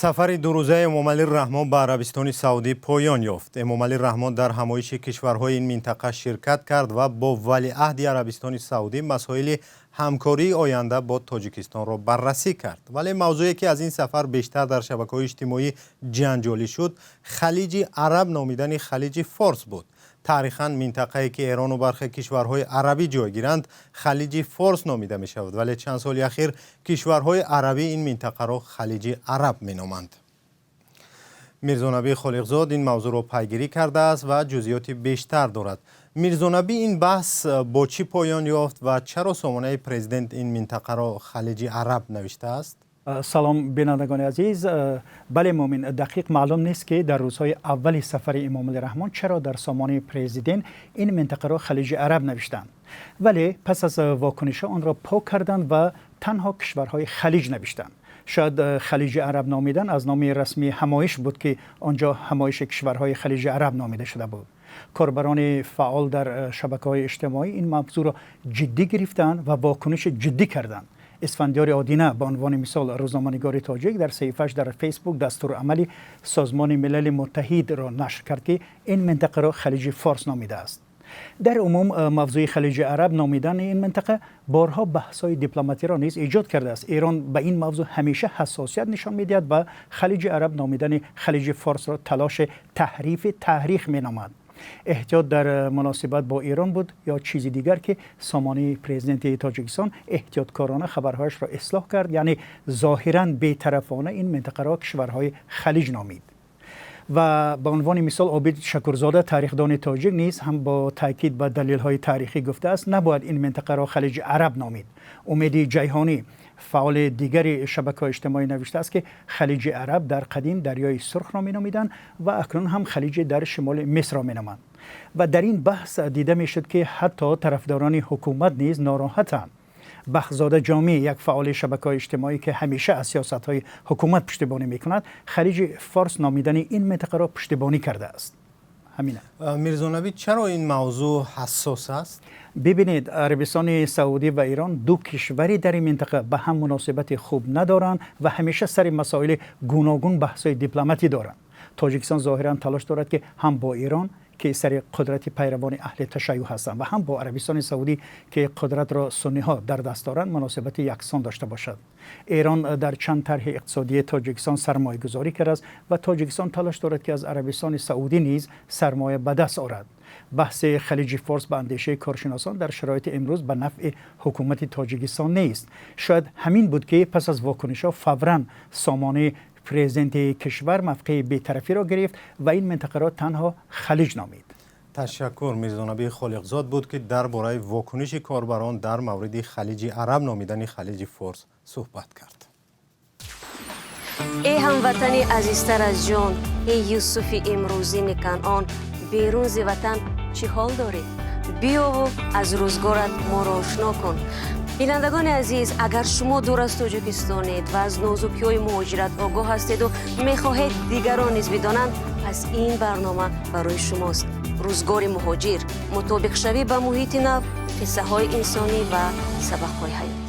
Сафари дурӯзаи Эмомалӣ Раҳмон ба Арабистони Саудӣ поён ёфт. Эмомалӣ Раҳмон дар ҳамоиши кишварҳои ин минтақа ширкат кард ва бо валиаҳди Арабистони Саудӣ масоили ҳамкории оянда бо Тоҷикистонро баррасӣ кард. Вале мавзӯе, ки аз ин сафар бештар дар шабакаҳои иҷтимоӣ ҷанҷолӣ шуд, Халиҷи Араб номидани Халиҷи Форс буд. Таърихан минтақае, ки Эрону бархе кишварҳои арабӣ ҷойгиранд, Халиҷи Форс номида мешавад, вале чанд соли ахир кишварҳои арабӣ ин минтақаро Халиҷи Араб меноманд. Мирзонабӣ Холиқзод ин мавзӯъро пайгирӣ кардааст ва ҷузъиёти бештар дорад. Мирзонабӣ, ин баҳс бо чӣ поён ёфт ва чаро сомонаи президент ин минтақаро Халиҷи Араб навиштааст? Салом, бинандагони азиз. Бале, Муъмин, дақиқ маълум нест, ки дар рӯзҳои аввали сафари Эмомалӣ Раҳмон чаро дар сомонаи президент ин минтақаро Халиҷи Араб навиштанд, вале пас аз вокунишҳо онро пок карданд ва танҳо кишварҳои Халиҷ навиштанд. Шояд Халиҷи Араб номидан аз номи расмии ҳамоиш буд, ки он ҷо ҳамоиши кишварҳои Халиҷи Араб номида шуда буд. Корбарони фаъол дар шабакаҳои иҷтимоӣ ин мавзӯъро ҷиддӣ гирифтанд ва вокуниши ҷиддӣ карданд. Исфандиёри Одина, ба унвони мисол, рӯзноманигори тоҷик, дар саҳифааш дар Фейсбук дастурамали Созмони Милали Муттаҳидро нашр кард, ки ин минтақаро Халиҷи Форс номидааст. Дар умум, мавзӯи Халиҷи Араб номидани ин минтақа борҳо баҳсҳои дипломатиро низ эҷод кардааст. Эрон ба ин мавзӯъ ҳамеша ҳассосият нишон медиҳад ва Халиҷи Араб номидани Халиҷи Форсро талоши таҳрифи таърих меномад. Эҳтиёт дар муносибат бо Эрон буд ё чизи дигар, ки сомонаи президенти Тоҷикистон эҳтиёткорона хабарҳояшро ислоҳ кард, яъне зоҳиран бетарафона ин минтақаро кишварҳои Халиҷ номид. Ва ба унвони мисол, Обид Шакурзода, таърихдони тоҷик, низ ҳам бо таъкид ба далелҳои таърихӣ гуфтааст, набояд ин минтақаро Халиҷи Араб номид. Умеди Ҷайҳонӣ, фаъоли дигари шабакаҳои иҷтимоӣ, навиштааст, ки Халиҷи Араб дар қадим дарёи Сурхро меномиданд ва акнун ҳам халиҷи дар шимоли Мисрро меноманд. Ва дар ин баҳс дида мешуд, ки ҳатто тарафдорони ҳукумат низ нороҳатанд. Бахтзода Ҷомӣ, як фаъоли шабакаҳои иҷтимоӣ, ки ҳамеша аз сиёсатҳои ҳукумат пуштибонӣ мекунад, Халиҷи Форс номидани ин минтақаро пуштибонӣ кардааст. Ҳамина. Мирзонабӣ, чаро ин мавзӯъ ҳассос аст? Бибинед, Арабистони Саудӣ ва Эрон, ду кишвари дар ин минтақа, ба ҳам муносибати хуб надоранд ва ҳамеша сари масоили гуногун баҳсҳои дипломатӣ доранд. Тоҷикистон зоҳиран талош дорад, ки ҳам бо Эрон, ки сари қудрати пайравони аҳли ташайюъ ҳастанд, ва ҳам бо Арабистони Саудӣ, ки қудратро сунниҳо дар даст доранд, муносибати яксон дошта бошад. Эрон дар чанд тарҳи иқтисодии Тоҷикистон сармоягузорӣ кардааст ва Тоҷикистон талош дорад, ки аз Арабистони Саудӣ низ сармоя ба даст орад. Баҳси Халиҷи Форс, ба андешаи коршиносон, дар шароити имрӯз ба нафъи ҳукумати Тоҷикистон нест. Шояд ҳамин буд, ки пас аз вокунишҳо фавран сомонаи президенти кишвар мавқеи бетарафиро гирифт ва ин минтақаро танҳо Халиҷ номид. Ташаккур. Мирзонабӣ Холиқзод буд, ки дар бораи вокуниши корбарон дар мавриди Халиҷи Араб номидани Халиҷи Форс суҳбат кард. Эй ҳамватани азизтар аз ҷон, эй Юсуфи имрӯзини Канъон, берун зи ватан чӣ ҳол дорӣ? Биёву аз рӯзгорат моро ошно кун. Бинандагони азиз, агар шумо дур аз Тоҷикистонед ва аз нозукиҳои муҳоҷират огоҳ ҳастеду мехоҳед дигарон низ бидонанд, пас ин барнома барои шумост. Рӯзгори муҳоҷир: мутобиқшавӣ ба муҳити нав, қиссаҳои инсонӣ ва сабақҳои ҳаёт.